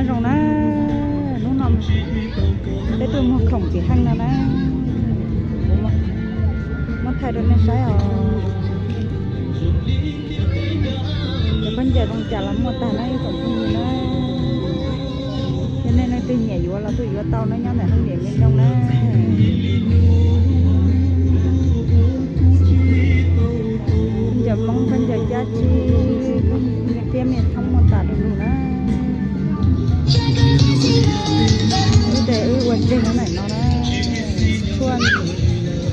Zoo na, hnub no peb tuaj muag khoom tim heej no na, muab thaij rau nej saib os. Cov khaub ncaws zoo cas los muaj tag na ib tsoom phooj ywg na. Yog nej leej twg nyiam yuav los tuaj yuav tau na, nyob ntawm Hương Điển Miền Đông na. Ncaws Hmoob, khaub ncaws Cab Tsib, khaub ncaws Tiab, me thoob muaj tas du lug na. Wb ces wb ua tseg nyob ntawm no na. Tshuaj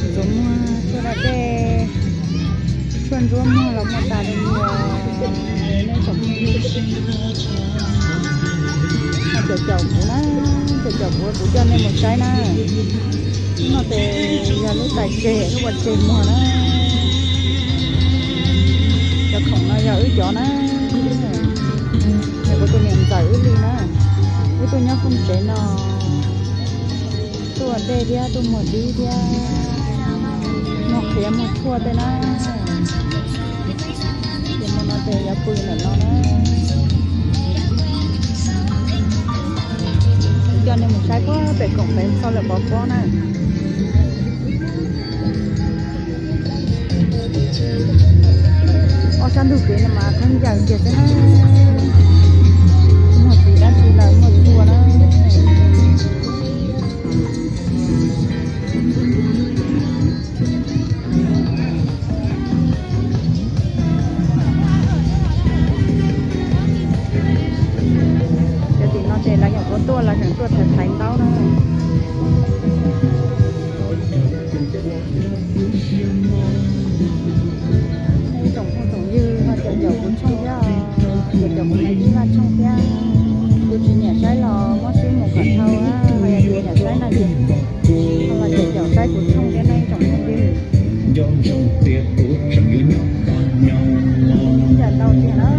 ntxuav muag, tshuaj da dej, tshuaj ntsuab muag los muaj tas li os. Nej tsoom phooj ywg, caum caum kuv na, caum caum kuv, kuv coj nej mus saib na. Hnub no ces yog lub tais tseg, lub ua tseg muag na. Cov khoom no yog wb cov na, yog kuv tus niam ntxawm wb li na. Wb tuaj nyob koog tsev no, tuaj ua ntej thiab tuaj muag dib thiab, muag qhiav muag tshuaj tej na. Ces hmo no ces yuav pw ntawm no na. Kuv coj nej mus saib puag pem koom pem txog lawm pov pob na. Ob sab ntug kev no mas khaub ncaws kiag xwb na. Muag txiv dab tsi los muaj txhua na. Cov tim no ces lawv nyuam qhuav tuaj, lawv tseem tuaj thaiv thaiv ntaub na. Ib tsoom phooj tsoom ywg ho caum caum kuv tshooj thiab, caum caum kuv Maiv Txib Vaj tshooj thiab. Yus tsis nyiam saib los muab swb mus kom dhau, ho yog tsis nyiam saib no ces ho los caum caum saib kuv tshooj thiab na ib tsoom phooj ywg. Khaub ncaws ntau tiag na. Khaub ncaws ntau tiag na.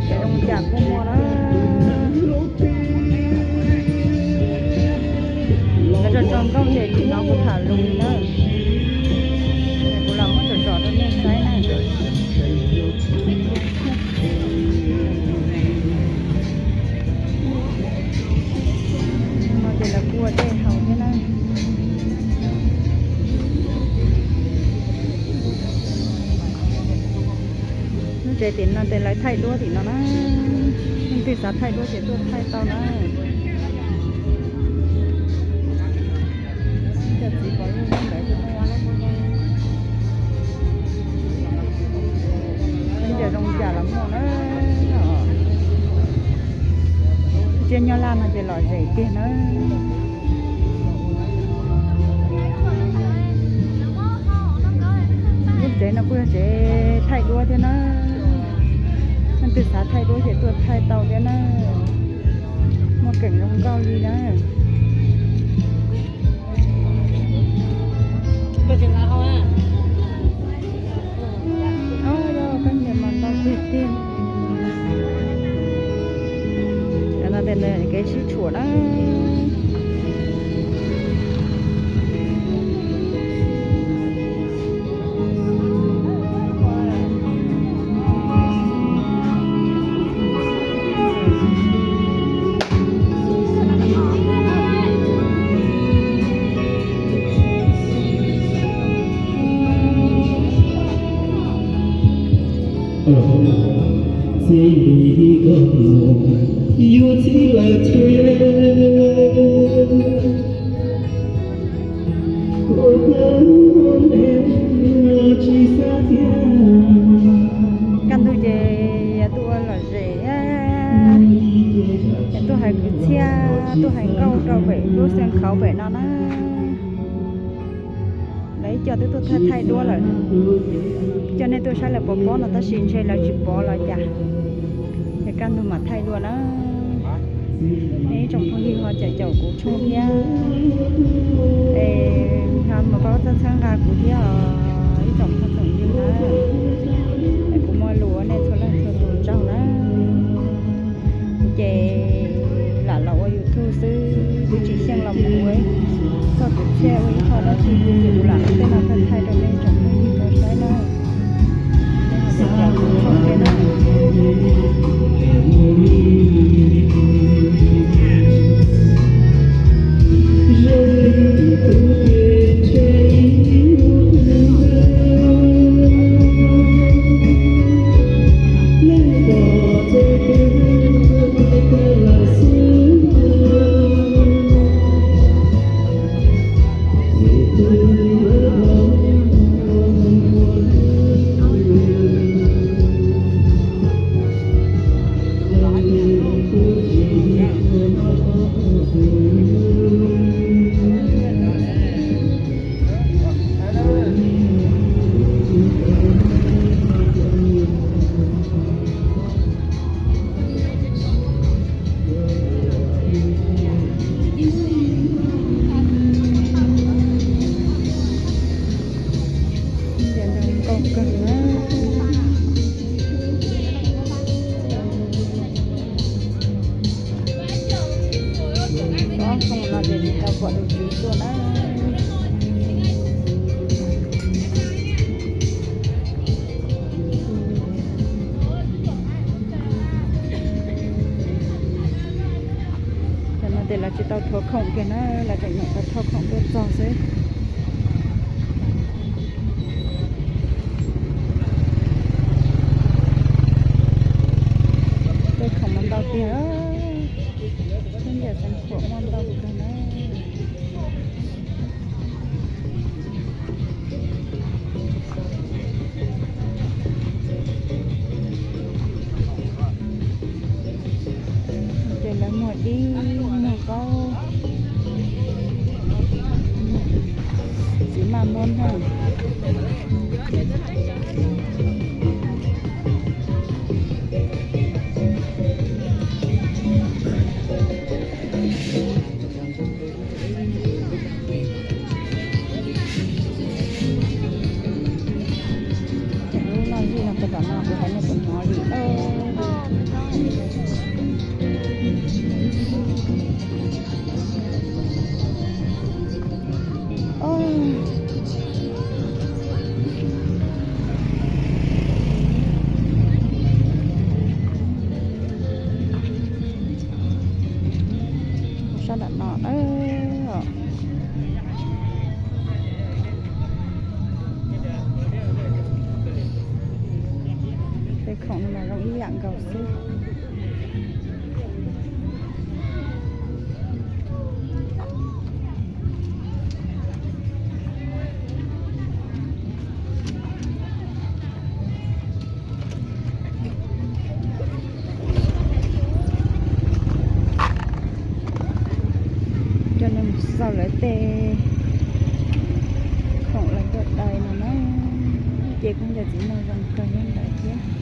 Zoo cas kuj muaj na. Lawv tso tso nkauj ces tim no kuv tham lus li na. Kuv los muab tsom tsom rau nej saib na. No ces lawv kuj ua dej haus thiab na. Lub tsev tim no ces lawv thaij duab tim no na. Leej twg xav thaij duab ces tuaj thaij tau na. Cov txiv pov lug ntawd, khaub ncaws zoo cas los muaj na. Tsiab nyob laj no ces lom zem tiag na. Lub tsev no kuj yog tsev thaij duab thiab na. Leej twg xav thaij duab ces tuaj thaij tau thiab na. Muaj keem zoo nkauj li na. Khaub ncaws mas ntau tiag tiag. Cov no ces kev sib tshuam na. Kaj ntug ces yog tuaj ua lom zem, yog tuaj hais kwv txhiaj, tuaj hais nkauj rau pem lub xeev khauv pem no na. Lawv ib co twb tuaj thaij thaij duab lawm. Coj nej tuaj saib lawv pov pob no tab sis ntshe lawv tsis pov los cas. Ces kaj ntug mam thaij dua na. Nej ib tsoom phooj ywg ho caum caum kuv tshooj thiab, es ho mus koj txhawb txhawb nqa kuv thiab os ib tsoom phooj tsoom ywg na. Es kuv muaj lus ua nej txhua leej txhua tus tsaug na. Kuv ces lam los ua YouTube xwb, kuv tsis xyeej Los mus ua txog kuv thiaj ua ib qho dab tsi ces kuv lam ua tej no thaij thaij rau nej tsoom phooj ywg tau saib na. Nej ho caum kuv khoom thiab na. Ntiav nrog nkauj kawg na. Ob xyoo no ces tsis tau pom tus tswv tuaj na. Cov no ces lawv tsis tau thuav khoom kiag na, lawv tseem nyuam qhuav thauj khoom tuaj txog xwb. Tej khoom muaj ntau tiag, lub ntiaj teb no muaj ntau kawg na. Ces lawv muag dib, muag qaub, txiv maj muab noj. Lub no zij no puas tom no kuv hais nej puas hnov li. Sab nram no na. Tej khoom no mas zoo ib yam nkaus xwb. Coj nej mus xauj lawv tej khoom lawv tuaj dai no na. Ces kuj nco txiv muag zoo kawg nyob ntawd thiab.